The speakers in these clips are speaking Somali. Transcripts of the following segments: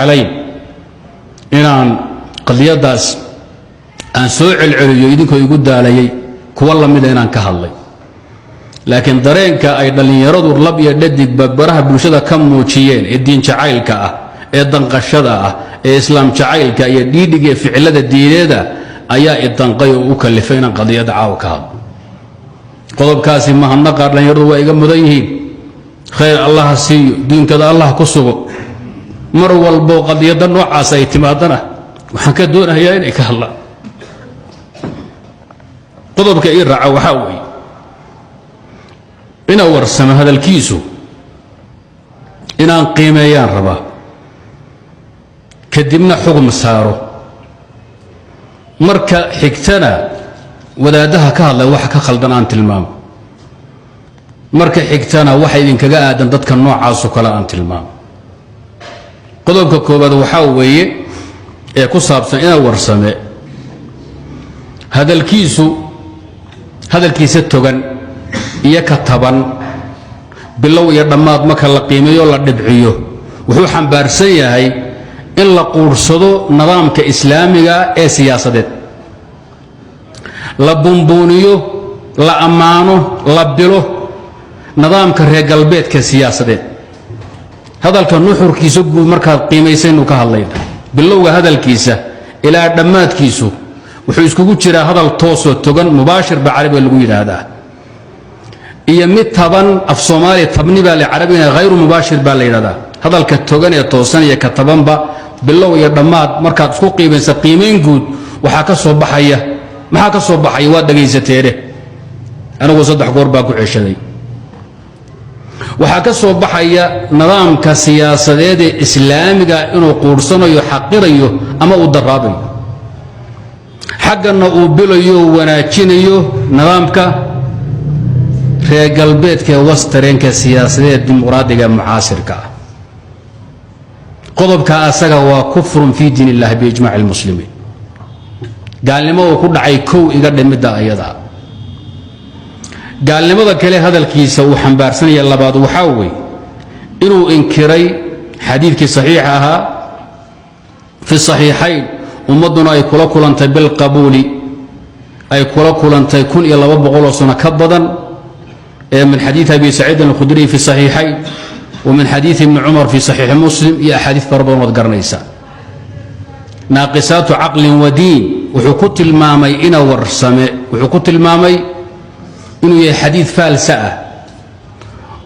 Jeclayn inaan qadiyaddaas aan soo celceliyo idinkoo igu daalayay kuwa lamida inaan ka hadlay, laakiin dareenka ay dhallinyaradu lab iyo dhadigba baraha bulshada ka muujiyeen ee diin jacaylka ah, ee danqashada ah, ee islaam jacaylka iyo dhiidhiga iyo ficilada diineeda ayaa idanqay oo u kalifay inaan qadiyadda caawa ka hadlo. Qodobkaasi mahadnaqa dhallinyaradu waa iga mudan yihiin. Khayr Allaha siiyo, diinkada Allah ku sugo. Mar walbo qadiyadda noocaas ay timaadana waxaan ka doonayaa inay ka hadlaan. Qodobka ii raaca waxaa weeye inaa Warsamo hadalkiisu inaan qiimeeyaan rabaa, kadibna xugum saaro, marka xigtana wadaaddaha ka hadlay waxa ka khaldan aan tilmaamo, marka xigtana waxa idinkaga aadan dadka noocaasoo kale aan tilmaamo. Qodobka koowaad waxaa weeye ee ku saabsan ina Warsame hadalkiisu, hadalkiisa togan iyo ka taban, bilow iyo dhammaad marka la qiimeeyo, la dhibciyo, wuxuu xambaarsan yahay in la quudhsado nidaamka islaamiga ee siyaasadeed, la bumbuuniyo, la ammaano, la bilo nidaamka reer galbeedka siyaasadeed. Hadalka nuxurkiisa guud markaad qiimaysaynu ka hadlayna, bilowga hadalkiisa ilaa dhammaadkiisu wuxuu iskugu jiraa hadal toosoo togan, mubaashir baa carabiga lagu yidhaahdaa, iyo mid taban. Af Soomaaliya tabni baa la carabigana hayru mubaashir baa la yidhahdaa. Hadalka togan ee toosan iyo ka tabanba, bilow iyo dhammaad markaad isku qiimaysa qiimayn guud, waxaa ka soo baxaya, maxaa ka soo baxaya? Waad dhegaysateene, anigu saddex goor baa ku ceshaday. Waxaa ka soo baxaya nidaamka siyaasadeed ee islaamiga inuu quudhsanayo, xaqirayo ama uu daraabayo, xaggana uu bilayo, wanaajinayo nidaamka reer galbeedka ee westernka siyaasadeed dimuqraadiga mucaasirka ah. Qodobka asaga waa kufrun fii diin illahi biijmaci اlmuslimiin. Gaalnimo uu ku dhacay kow iga dhimidda ayadaa. Gaalnimada kale hadalkiisa uu xambaarsanaya labaad waxaa weeye inuu inkiray xadiidkii saxiixa ahaa fi saxiixayn, ummadduna ay kula kulantay bilqabuuli, ay kula kulantay 1200 sano ka badan, ee min xadiidi Abi Saciidin Alkhudriy fi saxiixayn wa min xadiidi Ibni Cumar fi saxiixi Muslim iyo axaadiis fara badan ood garanaysaa. Naaqisaatu caqlin wa diin wuxuu ku tilmaamay ina Warsame, wuxuu ku tilmaamay inuu yahay xadiid faalsa ah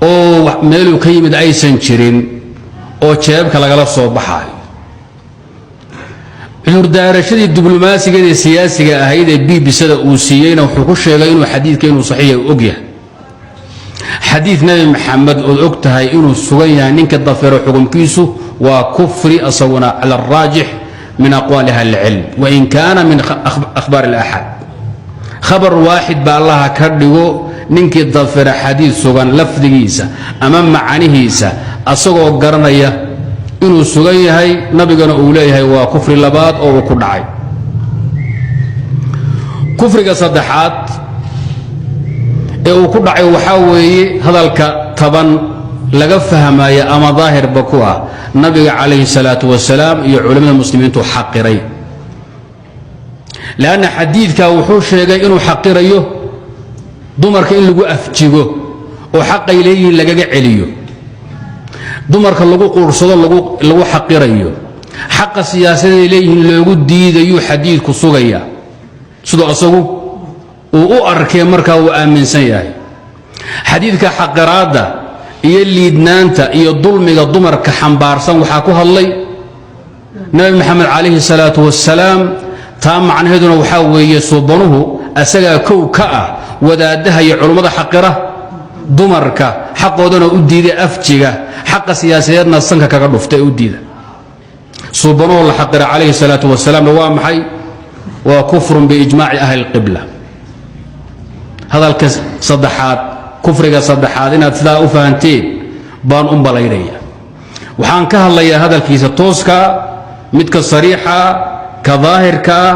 oo meeluu ka yimid aysan jirin oo jeebka lagala soo baxaayo. Cudurdaarashadii diblomaasigeeda siyaasiga ahayd ee BBC-da uu siiyeyna wuxuu ku sheegay inuu xadiidka inuu saxiixa og yahay. Xadiid Nebi Maxamed ood og tahay inuu sugan yahay ninka dafiro xukumkiisu waa kufri, asaguna cala araajix min aqwaali ahli اlcilm, wain kaana min akhbaar اlaxad, khabar waaxid ba Allaha ka dhigo. Ninkii dafira xadiid sugan lafdigiisa ama macnihiisa asagoo garanaya inuu sugan yahay, nabigana uu leeyahay, waa kufri labaad oo uu ku dhacay. Kufriga saddexaad ee uu ku dhacay waxaa weeye hadalka taban laga fahmaya ama daahirba ku ah nabiga calayhi salaatu wasalaam iyo culimmada muslimiintu xaqiray, lanna xadiidka wuxuu sheegay inuu xaqirayo dumarka in lagu afjigo oo xaqay leeyihiin lagaga celiyo, dumarka lagu quursado, lagu xaqirayo, xaqa siyaasaday leeyihiin loogu diidayuu xadiidku sugaya, siduu asagu uu u arkee markaa uu aaminsan yahay. Xadiidka xaqiraadda iyo liidnaanta iyo dulmiga dumarka xambaarsan waxaa ku hadlay Nabi Maxamed calayhi salaatu wasalaam. Taa macnaheeduna waxaa weeye suubanuhu asagaa kow ka ah wadaaddaha iyo culummada xaqira dumarka, xaqoodana u diida, afjiga, xaqa siyaasadeedna sanka kaga dhufta ee u diida. Suubanuhu la xaqira calayhi salaatu wasalaamna waa maxay? Waa kufrun biijmaaci ahli اlqibla. Hadalka saddexaad, kufriga saddexaad, inaad sidaa u fahanteen baan u malaynaya. Waxaan ka hadlayaa hadalkiisa tooskaa, midka sariixa, ka daahirkaa,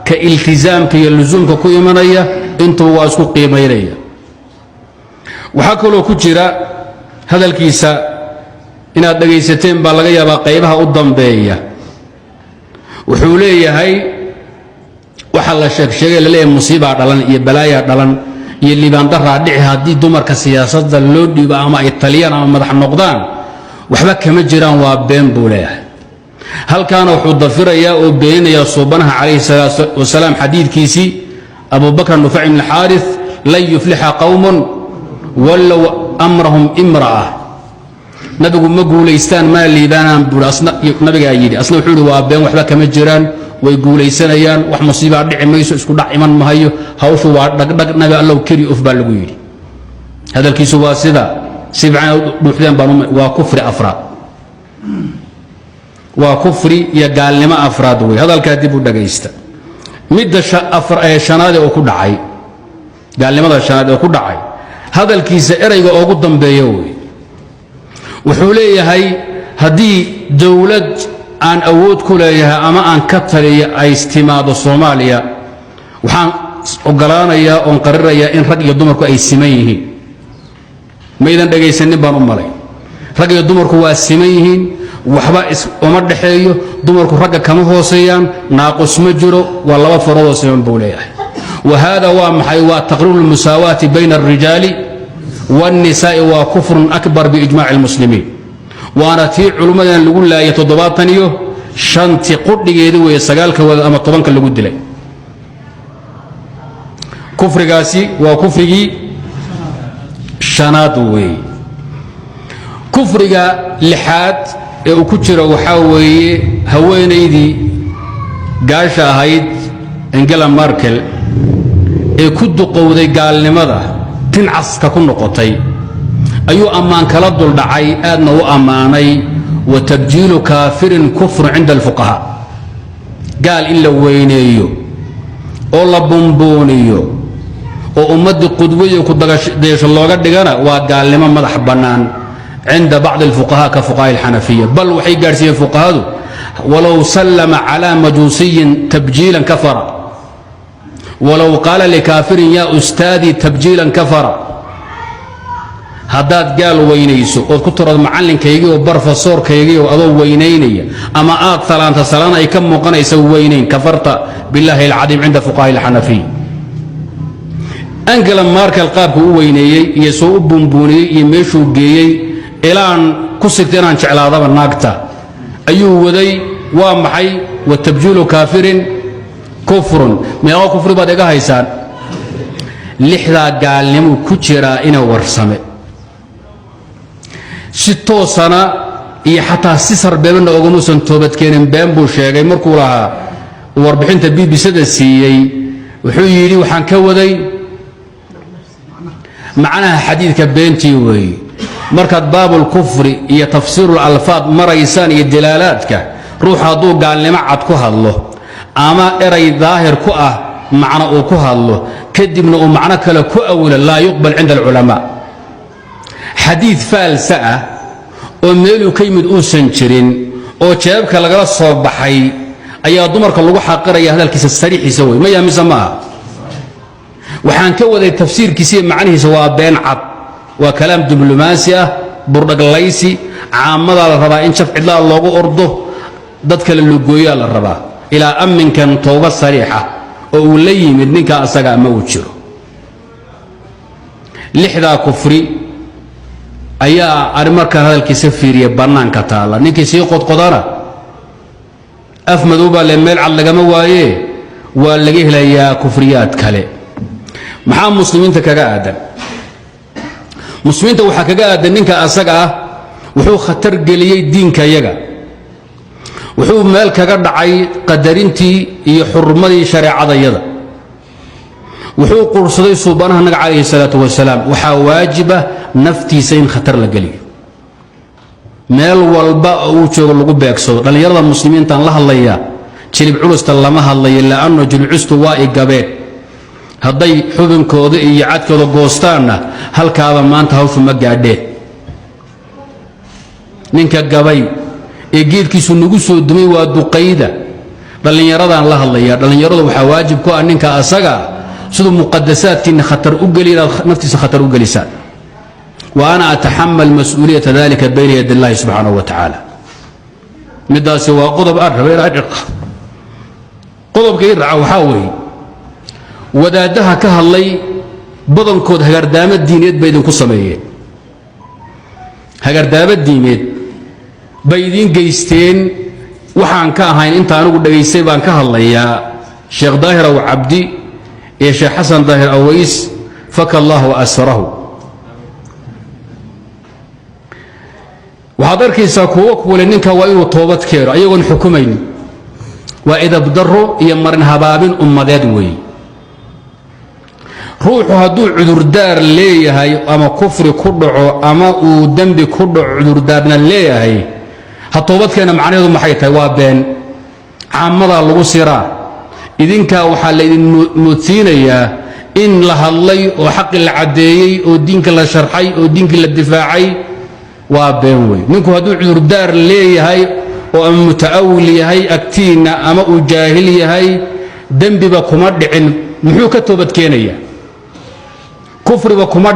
ka iltizaamka iyo lusuumka ku imanaya, intuba waa isku qiimaynaya. Waxaa kaloo ku jira hadalkiisa Inaad dhegaysateen baa laga yaabaa qaybaha u dambeeya. Wuxuu leeyahay waxaa la sheegsheegay, laleeyahay musiibaa dhalan iyo balaayaa dhalan iyo liibaandaraa dhici haddii dumarka siyaasadda loo dhiibo ama ay taliyaan ama madax noqdaan, waxba kama jiraan, waa been buu leeyahay. Halkaana wuxuu dafirayaa oo beeninayaa suubanaha calayhi salaatu wasalaam xadiidkiisii Abubakr Nufayc ibn Xaarith: "Lan yuflixa qowmun wallow amrahum imra'a." Nabigu ma guulaystaan mana liibaanaan buui nabigaa yidhi. Asna wuxuu ihi waa been, waxba kama jiraan, way guulaysanayaan, wax musiibaa dhici mayso, isku dhac iman mahayo, hawshu waa dhagdhag. Nabi Allow keri of baa lagu yidhi. Hadalkiisu waa sida si fiican dhuuxdeen baan. Waa kufri afraad, waa kufri iyo gaalnimo afraad wey. Hadalkaa dib u dhagaysta. Midda shanaad ee uu ku dhacay, gaalnimada shanaad ee ku dhacay, hadalkiisa erayga ugu dambeeya wey. Wuxuu leeyahay haddii dowlad aan awood ku leeyahay ama aan ka taliya ay timaado Soomaaliya, waxaan ogolaanayaa oon qarirayaa in rag iyo dumarku ay siman yihiin. Maydan dhegaysanin baan u malay. Rag iyo dumarku waa siman yihiin, waxba uma dhexeeyo, dumarku ragga kama hooseeyaan, naaqus ma jiro, waa laba faroodoo siman buu leeyahay. Wa haada waa maxay? Waa taqriiru lmusaawaati bayna alrijaali wاlnisaa'i, waa kufrun akbar biijmaci اlmuslimiin, waana tii culummadan lagu laayay 75-tii qudhigeedi weeye, sagaalka wadaad ama 10-ka lagu dilay. Kufrigaasi waa kufrigii shanaad weeye. Kufriga lixaad ee uu ku jiro waxaa weeye haweenaydii gaasha ahayd Angela Merkel ee ku duqowday gaalnimada, tincaska ku noqotay, ayuu ammaan kala duldhacay, aadna u ammaanay. Wa tabjiilu kaafirin kufrun cinda alfuqahaa. Gaal in la weyneeyo oo la bumbuuniyo oo ummaddii qudwayo ku dagasdeesho looga dhigana waa gaalnimo madax bannaan cinda bacdi alfuqahaa ka fuqahaء alxanafiya. Bal waxay gaadhsiiyeen fuqahadu: walow sallama calى majuusiyin tabjiilan kafara, walow qaala likaafirin yaa ustaadii tabjiilan kafara. Haddaad gaal weynayso ood ku tiraado macallinkaygii oo barfasoorkaygii oo adoo weynaynaya, ama aad salaanta salaan ay ka muuqanaysa weynayn, kafarta billaahi alcadiim cinda fuqahaء alxanafiya. Angela Merkel qaabku u weyneeyey iyo soo u buunbuuniyey iyo meeshuu geeyey ilaan ku sigta inaan jeclaadaba naagta ayuu waday. Waa maxay? Wa tabjiilu kaafirin kufrun. Meeqo kufri baad iga haysaan? Lixdaa gaalnimuu ku jiraa ina Warsame, si toosana iyo xataa si sarbeebana ogamuusan toobadkeenin. Been buu sheegay markuu lahaa warbixinta BBC-da siiyey. Wuxuu yidhi waxaan ka waday macnaha xadiidka. Beentii weeye. Markaad baabulkufri iyo tafsiirul alfaad maraysaan iyo dilaalaadka, ruuxu hadduu gaalnimo cad ku hadlo ama eray daahir ku ah macno uu ku hadlo, kadibna uu macno kale ku awilo, laa yuqbal cinda alculamaa. Xadiid faalsa ah oo meeluu ka yimid uusan jirin oo jeebka lagala soo baxay ayaa dumarka lagu xaqiraya. Hadalkiisa sariixiisa wey, ma yaha mise ma aha? Waxaan ka waday tafsiirkiisa iyo macnihiisa waa been cad, waa kalaam diblomaasi ah, burdhaglaysi caamadaa la rabaa in jaf cidlaa loogu ordo, dad kale lugooyaa la rabaa. Ilaa amminkan towbad sariixa oo uu la yimid ninkaa asagaa ma uu jiro. Lixdaa kufri ayaa arrin markaan hadalkiisa fiiriya bannaanka taalla. Ninkii sii qodqodana af madow baa le, meel cad lagama waayee, waa laga helayaa kufriyaad kale. Maxaa muslimiinta kaga aadan? Muslimiinta waxaa kaga aadan, ninka asaga ah wuxuu khatar geliyey diinkayaga, wuxuu meel kaga dhacay qadarintii iyo xurmadii shareecadayada, wuxuu qursaday suubanaha naga calayhi salaatu wasalaam. Waxaa waajiba naftiisa in khatar la geliyo, meel walba oo uu joogo lagu beegsado. Dhallinyarada muslimiintaan la hadlayaa, jilib culusta lama hadlayo, la'anno jilib culustu waa i gabeen. Hadday xubinkooda iyo cadkooda goostaanna halkaaba maanta hawshu ma gaadheen. Ninka gabay ee geedkiisu nagu soo dumay waa duqayda. Dhallinyaradaan la hadlayaa. Dhallinyaradu waxaa waajib ku ah ninka asaga siduu muqadasaadkiinna khatar u geli inaad naftiisa khatar u gelisaan. Wa ana ataxamal mas-uuliyata dalika bayna yad اllahi subxaanaه wa tacaala. Midaasi waa qodob aan raba inaan qodobka ii raaca. Waxaa weeye, wadaaddaha ka hadlay badankood hagardaamo diineed bay idinku sameeyeen, hagardaamo diimeed bay idiin geysteen. Waxaan ka ahayn inta anigu dhegaystay baan ka hadlayaa. Sheekh Daahir Aw Cabdi iyo Sheekh Xasan Daahir Aways, faka allahu asrahu, waxaad arkaysaa kuwo kuwale ninka waa inuu toobad keeno ayagoon xukumaynin. Waa idabdarro iyo marin habaabin ummadeed weeye. Ruuxu hadduu cudurdaar leeyahay, ama kufri ku dhaco ama uu dembi ku dhaco, cudurdaarna leeyahay, ha toobadkeena macnaheedu maxay tahay? Waa been caamadaa lagu siraa. Idinkaa waxaa laydin moodsiinayaa in la hadlay oo xaqi la caddeeyey oo diinka la sharxay oo diinkii la difaacay. Waa been wey. Ninku hadduu cudurdaar leeyahay oo ama muta'awil yahay agtiinna ama uu jaahil yahay, dembiba kuma dhicin, muxuu ka toobadkeenaya? Kufriba kuma